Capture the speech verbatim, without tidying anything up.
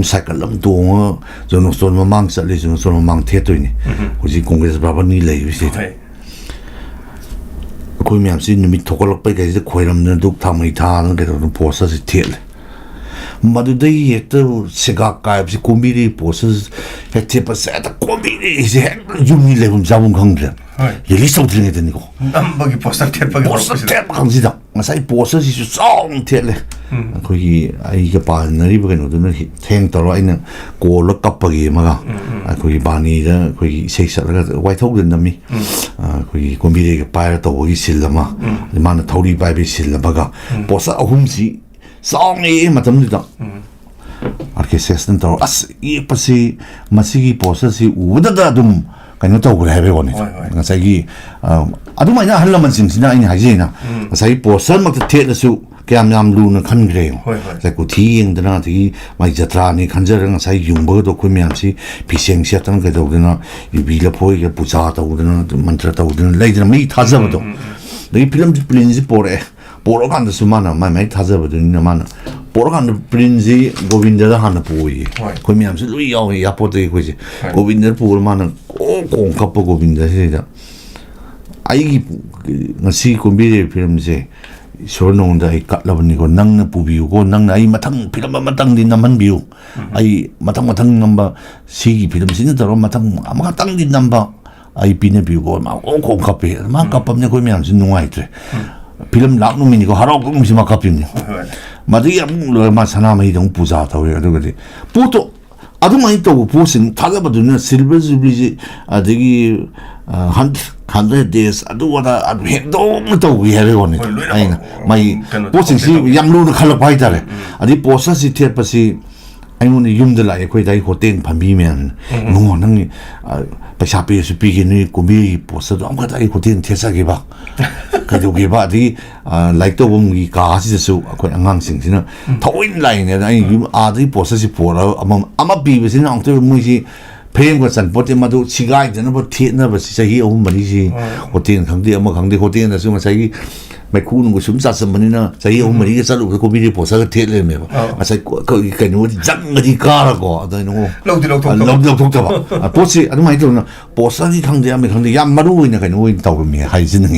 Cycle ꯑꯃ ꯇꯣꯡꯉꯒ zone stone ꯃꯃꯥꯡ ꯆꯠꯂꯤ, ꯖꯣꯟ ꯁ꯭ꯇꯣꯟ ꯃꯃꯥꯡ ꯊꯦꯠꯇꯣꯏꯅꯤ꯫ ꯎꯝ꯫ ꯍꯧꯖꯤꯛ ꯀꯣꯡꯒ꯭ꯔꯦꯁ ꯚꯕꯟꯒꯤ ꯂꯩꯔꯤꯕꯁꯤꯗ꯫ ꯍꯣꯏ꯫ ꯑꯩꯈꯣꯏ ꯃꯌꯥꯝꯁꯤ ꯅꯨꯃꯤꯠ ꯊꯣꯛꯒꯠꯂꯛꯄꯩ ꯀꯩꯁꯤꯗ ꯈꯣꯏꯔꯝꯗꯅ ꯙꯨꯞ ꯊꯥꯎꯃꯩ ꯊꯥꯗꯅ ꯀꯩꯗꯧꯗꯅ ꯄꯣꯁꯇꯔꯁꯤ ꯊꯦꯠꯂꯦ꯫ ꯃꯗꯨꯗꯩ ꯍꯦꯛꯇ ꯁꯦꯒꯥꯛ ꯀꯥꯏꯕꯁꯤ ꯀꯣꯝꯕꯤꯔꯦ ꯄꯣꯁꯇꯔ ꯍꯦꯛ ꯊꯦꯠꯄꯁꯦ ꯍꯦꯛꯇ ꯀꯣꯝꯕꯤꯔꯦꯁꯦ ꯍꯦꯛ ꯌꯨꯝꯒꯤ ꯂꯩꯐꯝ ꯆꯥꯐꯝ ꯈꯪꯗ꯭ꯔꯦ꯫ ꯍꯣꯏ꯫ ꯔꯤꯂꯤꯁ ꯇꯧꯗ꯭ꯔꯤꯉꯩꯗꯅꯤꯀꯣ꯫ ꯅꯝꯕꯒꯤ ꯄꯣꯁꯇꯔ ꯊꯦꯠꯄꯒꯤ ꯄꯣꯁꯇꯔ ꯍꯧꯔꯛꯄꯁꯤꯗ꯫ ꯊꯦꯠꯄ ꯈꯪꯁꯤꯗ ꯉꯁꯥꯏ ꯄꯣꯁꯇꯔꯁꯤꯁꯨ ꯆꯥꯎꯅ ꯊꯦꯠꯂꯦ꯫ ꯎꯝ꯫ ꯑꯩꯈꯣꯏꯒꯤ ꯑꯩꯒ ꯄꯥꯃꯤꯟꯅꯔꯤꯕ ꯀꯩꯅꯣꯗꯨꯅ ꯍꯤ-, ꯊꯦꯡ ꯇꯧꯔ ꯑꯩꯅ ꯀꯣꯜꯂ ꯀꯞꯄꯒꯤ ꯑꯃꯒ ꯎꯝ, ꯎꯝ꯫ ꯑꯩꯈꯣꯏꯒꯤ ꯕꯥꯅꯤꯗ ꯑꯩꯈꯣꯏꯒꯤ ꯏꯁꯩ ꯁꯛꯂꯒ ꯋꯥꯏꯊꯧꯗ ꯅꯝꯃꯤ꯫ ꯎꯝ꯫ ꯑ, ꯑꯩꯈꯣꯏꯒꯤ ꯀꯣꯝꯕꯤꯔꯩꯒ ꯄꯥꯏꯔ ꯇꯧꯕꯒꯤ ꯁꯤꯜ ꯑꯃ, ꯎꯝ꯫ ꯑꯗꯩ ꯃꯥꯅ ꯊꯧꯔꯤ ꯄꯥꯏꯕꯒꯤ ꯁꯤꯜ ꯑꯃꯒ ꯎꯝ꯫ ꯄꯣꯁꯇꯔ ꯑꯍꯨꯝꯁꯤ ꯆꯥꯎꯅ ꯌꯦꯛꯑꯦ ꯃꯇꯝꯗꯨꯗ꯫ ꯎꯝ꯫ ꯑꯥꯔ ꯀꯦ ꯁꯦꯁꯅ ꯇꯧꯔ, ꯑꯁ, ꯌꯦꯛꯄꯁꯤ, ꯃꯁꯤꯒꯤ ꯄꯣꯁꯇꯔꯁꯤ ꯎꯕꯗꯗ ꯑꯗꯨꯝ ꯀꯩꯅꯣ ꯇꯧꯈ꯭ꯔꯦ ꯍꯥꯏꯕꯩ ꯋꯥꯅꯤ꯫ ꯍꯣꯏ, ꯍꯣꯏ꯫ ꯉꯁꯥꯏꯒꯤ, ꯑ, ꯑꯗꯨꯃꯥꯏꯅ ꯑꯍꯜ ꯂꯃꯟꯁꯤꯡꯁꯤꯅ ꯑꯩꯅ ꯍꯥꯏꯖꯩꯅ, ꯎꯝ꯫ ꯉꯁꯥꯏꯒꯤ ꯄꯣꯁꯇꯔꯃꯛꯇ ꯊꯦꯠꯂꯁꯨ ꯀꯌꯥꯝ ꯌꯥꯝ ꯂꯨꯅ ꯈꯟꯈ꯭ꯔꯦ ꯌꯦꯡꯉꯣ꯫ ꯍꯣꯏ, ꯍꯣꯏ꯫ ꯉꯁꯥꯏ ꯀꯨꯊꯤ ꯌꯦꯡꯗꯅ, ꯑꯗꯒꯤ ꯃꯥꯏ ꯖꯇ꯭ꯔꯥꯅꯤ ꯈꯟꯖꯔꯒ ꯉꯁꯥꯏ ꯌꯨꯡꯕꯒꯗꯣ ꯑꯩꯈꯣꯏ ꯃꯌꯥꯝꯁꯤ ꯐꯤꯁꯦꯡ ꯁꯦꯠꯇꯅ ꯀꯩꯗꯧꯗꯅ, ꯌꯨꯕꯤ ꯂꯐꯣꯏꯒ ꯄꯨꯖꯥ ꯇꯧꯗꯅ, ꯃꯟꯇ꯭ꯔ ꯇꯧꯗꯅ ꯂꯩꯗꯅ ꯃꯤ ꯊꯥꯖꯕꯗꯣ꯫ ꯎꯝ, ꯎꯝ, ꯎꯝ꯫ ꯑꯗꯒꯤ ꯐꯤꯂꯝꯁꯤ ꯄ꯭ꯔꯤꯟꯁꯤ ꯄꯣꯔꯛꯑꯦ꯫ ꯄꯣꯔꯛꯑꯀꯥꯟꯗꯁꯨ ꯃꯥꯅ ꯃꯥꯏ ꯃꯥꯏ ꯊꯥꯖꯕꯗꯨꯅꯤꯅ ꯃꯥꯅ ꯄꯣꯔꯛꯑꯀꯥꯟꯗ ꯄ꯭ꯔꯤꯟꯁꯤ ꯒꯣꯕꯤꯟꯗꯗ ꯍꯥꯟꯅ ꯄꯨꯏꯌꯦ꯫ ꯍꯣꯏ꯫ ꯑꯩꯈꯣꯏ ꯃꯌꯥꯝꯁꯨ ꯂꯣꯏ ꯌꯥꯎꯋꯦ, ꯏꯌꯥꯔꯄꯣꯔꯠꯇꯒꯤ ꯑꯩꯈꯣꯏꯁꯦ꯫ ꯍꯣꯏ꯫ ꯒꯣꯕꯤꯟꯗꯗ ꯄꯨꯔ ꯃꯥꯅ ꯀꯣꯡ ꯀꯣꯡ ꯀꯞꯄ ꯒꯣꯕꯤꯟꯗꯁꯤꯗ꯫ ꯑꯩꯒꯤ ꯉꯁꯤ ꯀꯨꯝꯕꯤꯔꯤꯕ ꯐꯤꯂꯝꯁꯦ ꯏꯁꯣꯔ ꯅꯉꯣꯟꯗ ꯑꯩ ꯀꯠꯂꯕꯅꯤꯀꯣ, ꯅꯪꯅ ꯄꯨꯕꯤꯌꯨꯀꯣ, ꯅꯪꯅ ꯑꯩ ꯃꯊꯪ ꯐꯤꯂꯝ ꯑꯃꯇꯪꯗꯤ ꯅꯝꯍꯟꯕꯤꯌꯨ꯫ ꯎꯝ꯫ ꯑꯩ ꯃꯊꯪ ꯃꯊꯪ ꯅꯝꯕ, ꯁꯤꯒꯤ ꯐꯤꯂꯝꯁꯤꯅ ꯇꯧꯔꯒ ꯃꯊꯪ ꯑꯃꯈꯛꯇꯪꯗꯤ ꯅꯝꯕ ꯑꯩ ꯄꯤꯅꯕꯤꯌꯨꯀꯣ꯫ ꯃꯥ ꯀꯣꯡ ꯀꯣꯡ ꯀꯞꯄꯦ꯫ ꯃꯥ ꯎꯝ꯫ ꯀꯞꯄꯕꯅꯤꯅ ꯑꯩꯈꯣꯏ ꯃꯌꯥꯝꯁꯤ ꯅꯨꯡꯉꯥꯏꯇ꯭ꯔꯦ꯫ ꯎꯝ꯫ ꯐꯤꯂꯝ ꯂꯥꯛ ꯅꯨꯃꯤꯠꯅꯤꯀꯣ, ꯍꯔꯥꯎ ꯀꯨꯝꯍꯩꯁꯤ ꯃꯥ ꯀꯞꯄꯤꯕꯅꯤ꯫ ꯍꯣꯏ, ꯍꯣꯏ꯫ ꯃꯗꯨꯒꯤ ꯑꯃꯨꯛ ꯂꯣꯏꯔꯒ ꯃꯥ ꯁꯅꯥꯃꯍꯤꯗ ꯑꯃꯨꯛ ꯄꯨꯖꯥ ꯇꯧꯔꯦ꯫ ꯑꯗꯨꯒꯗꯤ ꯄꯣꯠꯇꯣ ꯑꯗꯨꯃꯥꯏꯅ ꯇꯧꯕ ꯄꯣꯠꯁꯤꯡ ꯊꯥꯖꯕꯗꯨꯅ ꯁꯤꯜꯚꯔ ꯖꯨꯕ꯭ꯂꯤꯁꯤ, ꯑꯗꯒꯤ, ꯑ, ꯍꯟ-, ꯍꯟꯗ꯭ꯔꯦꯠ ꯗꯦꯖ, ꯑꯗꯨ ꯑꯗꯥ, ꯑꯗꯨ ꯍꯦꯟꯗꯣꯛꯅ ꯇꯧꯈꯤ ꯍꯥꯏꯕꯒꯤ ꯋꯥꯅꯤ꯫ ꯍꯣꯏ, ꯂꯣꯏꯅ ꯑꯩꯅ ꯃꯥꯒꯤ ꯀꯩꯅꯣ ꯄꯣꯠꯁꯤꯡꯁꯤ ꯇꯧꯊꯣꯛꯀꯦ ꯇꯧꯋꯤ꯫ ꯌꯥꯝ ꯂꯨꯅ ꯈꯜꯂꯛꯄ ꯍꯥꯏꯇꯥꯔꯦ꯫ ꯎꯝ, ꯎꯝ꯫ ꯑꯗꯩ ꯄꯣꯁꯇꯔꯁꯤ ꯊꯦꯠꯄꯁꯤ ꯑꯩꯉꯣꯟꯗ ꯌꯨꯝꯗ ꯂꯥꯛꯑꯦ, ꯑꯩꯈꯣꯏꯗ ꯑꯩ ꯍꯣꯇꯦꯜ ꯐꯝꯕꯤ ꯃꯌꯥꯝꯅ, ꯎꯝ, ꯎꯝ꯫ "ꯏꯕꯨꯡꯉꯣ, ꯅꯪꯒꯤ, ꯑ, ꯄꯩꯁꯥ ꯄꯤꯔꯁꯨ ꯄꯤꯒꯦ, ꯅꯣꯏ ꯀꯨꯝꯕꯤꯒꯤ ꯄꯣꯁꯇꯔꯗꯣ ꯑꯃꯈꯛꯇ ꯑꯩ ꯍꯣꯇꯦꯜ ꯊꯦꯠꯆꯒꯦꯕ꯫ ꯀꯩꯗꯧꯒꯦꯕ?" ꯑꯗꯒꯤ, ꯑ, ꯂꯥꯏꯔꯤꯛ ꯇꯧꯐꯝꯒꯤ ꯀꯥ ꯑꯁꯤꯗꯁꯨ ꯑꯩꯈꯣꯏ ꯑꯉꯥꯡꯁꯤꯡꯁꯤꯅ ꯎꯝ꯫ ꯊꯑꯣꯏꯅ ꯂꯥꯛꯏꯅꯦ꯫ ꯑꯗ ꯑꯩ ꯎꯝ꯫ ꯌꯨꯝ ꯑꯥꯗꯒꯤ ꯄꯣꯁꯇꯔꯁꯤ ꯄꯨꯔꯛꯑꯒ ꯑꯃ, ꯑꯃ ꯄꯤꯕꯁꯤꯅ ꯑꯃꯨꯛꯇ ꯃꯣꯏꯁꯤ ꯐ꯭ꯔꯦꯝꯒ ꯆꯟꯄꯣꯠꯇꯦ, ꯃꯗꯨ ꯁꯤꯒꯥꯏꯗꯅꯕ ꯊꯦꯠꯅꯕꯁꯤ ꯆꯍꯤ ꯑꯍꯨꯝ ꯃꯔꯤꯁꯤ ꯍꯣꯏ꯫ ꯍꯣꯇꯦꯜ ꯈꯪꯗꯦ, ꯑꯃ ꯈꯪꯗꯦ, ꯍꯣꯇꯦꯜꯗꯁꯨ ꯉꯁꯥꯏꯒꯤ ꯃꯩꯈꯨ ꯅꯨꯡꯈꯨ ꯁꯨꯝ ꯆꯥꯁꯟꯕꯅꯤꯅ ꯆꯍꯤ ꯑꯍꯨꯝ ꯃꯔꯤꯒ ꯆꯠꯂꯨꯕꯗ ꯀꯣꯝꯕꯤꯔꯩ ꯄꯣꯁꯇꯔꯒ ꯊꯦꯠ ꯂꯩꯔꯝꯃꯦꯕ꯫ ꯑꯧ꯫ ꯉꯁꯥꯏ ꯀꯣ-, ꯑꯩꯈꯣꯏꯒꯤ ꯀꯩꯅꯣꯗꯤ ꯖꯪꯒꯗꯤ ꯀꯥꯔꯀꯣ, ꯑꯗ ꯑꯩꯅ, "ꯑꯣ, ꯂꯧꯗꯤ ꯂꯧꯊꯣꯛꯇꯕ꯫ ꯂꯧꯗꯤ ꯂꯧꯊꯣꯛꯇꯕ꯫ ꯑ, ꯄꯣꯠꯁꯤ ꯑꯗꯨꯃꯥꯏꯅ ꯇꯧꯗꯅ ꯄꯣꯁꯇꯔꯒꯤ ꯈꯪꯗꯦ, ꯑꯃꯒꯤ ꯈꯪꯗꯦ, ꯌꯥꯝ ꯃꯔꯨ ꯑꯣꯏꯅ ꯀꯩꯅꯣ ꯑꯣꯏꯅ ꯇꯧꯔꯝꯃꯤ ꯍꯥꯏꯖꯅꯤꯡꯉꯤ꯫